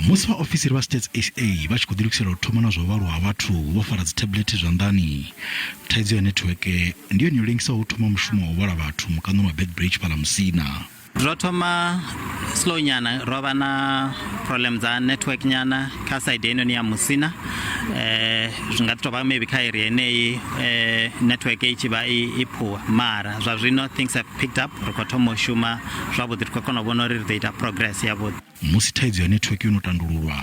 Musi vhaofisiri vha Stats SA vha tshi khou ḓilugisela u thoma na zwa u vhalwa ha vhathu vho fara dzithebulethe zwanḓani, thaidzo ya netiweke ndi yone yo lengisaho u thoma mushumo wa u vhala vhathu mukanoni wa Beitbridge fhaḽa Musina. Ro thoma slow nyana, ro vha na problem dza network nyana kha side heinoni ya Musina. Zwi nga ḓi tovha maybe kha area yeneyi network i tshi vha i poor, mara zwa zwino things have picked up, ri khou thoma u shuma zwavhuḓi, ri khou kona u vhona uri ri ḓo ita progress yavhuḓi. Musi thaidzo ya netiweke yo no tandululwa,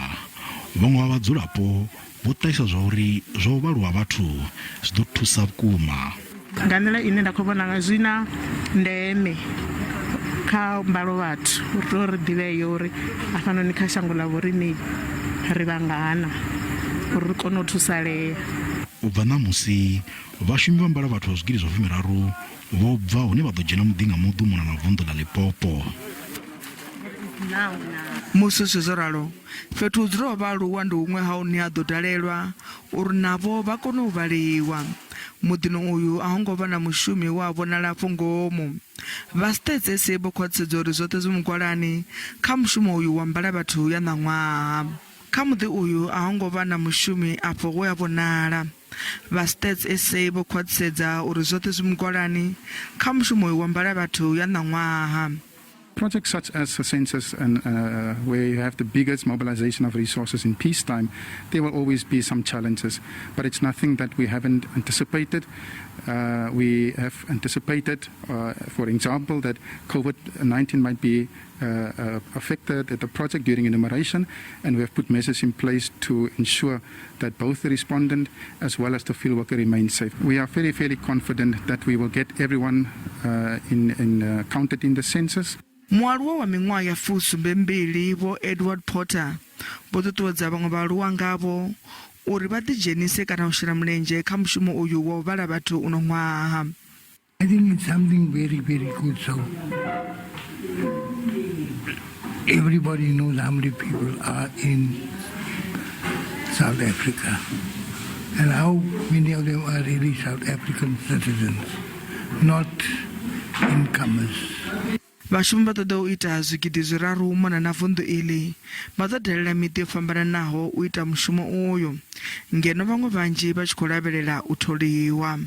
vhaṅwe vha vhadzulapo vho ṱahisa zwa uri zwa u vhalwa ha vhathu zwi ḓo thusa vhukuma. Nga nḓila ine nda khou vhona ngayo zwi na ndeme kha mbalo vhathu uri tea uri ḓivhee uri hafhanoni kha shango ḽa vhoriṋe ri vhangana uri ri kone u thusalea. U bva ṋamusi, vhashumi vha mbalavhathu vha zwigidi zwa fumiraru vho bva hune vha ḓo dzhena muḓi nga muḓi u mona na vunḓu ḽa Limpopo. Musi zwi zwo ralo, fhethu hu dzulaho vhaaluwa ndi huṅwe ha hune ha ḓo dalelwa uri navho vha kone u vhaliwa. Muḓini uyu a ho ngo vha na mushumi we a vhonala afho ngomu. Vha Stats SA vho khwaṱhisedza uri zwoṱhe zwi mugwalani kha mushumo uyu wa mbalavhathu ya ṋaṅwaha. Kha muḓi uyu a ho ngo vha na mushumi afho we a vhonala. Vha Stats SA vho khwaṱhisedza uri zwoṱhe zwi mugwalani kha mushumo uyu wa mbalavhathu ya ṋaṅwaha. Projects such as the census and where you have the biggest mobilization of resources in peacetime, there will always be some challenges, but it's nothing that we haven't anticipated. We have anticipated, for example, that COVID-19 might be affected at the project during enumeration, and we have put measures in place to ensure that both the respondent as well as the field worker remain safe. We are very, fairly confident that we will get everyone counted in the census. Mualuwa wa miṅwaha ya fusumbembili Vho Edward Porter vho ṱuṱuwedza vhaṅwe vhaaluwa ngavho uri vha ḓidzhenise kana u shela mulenzhe kha mushumo uyu wa u vhala vhathu uno ṅwaha. I think it's something very, very good. So everybody knows how many people are in South Africa and how many of them are really South African citizens, not incomers. Vhashumi vha ṱoḓaho u ita zwigidi zwiraru u mona na vunḓu iḽi vha ḓo dalela miḓi yo fhambananaho u ita mushumo uyu, ngeno vhaṅwe vhanzhi vha tshi khou lavhelela u tholiwa.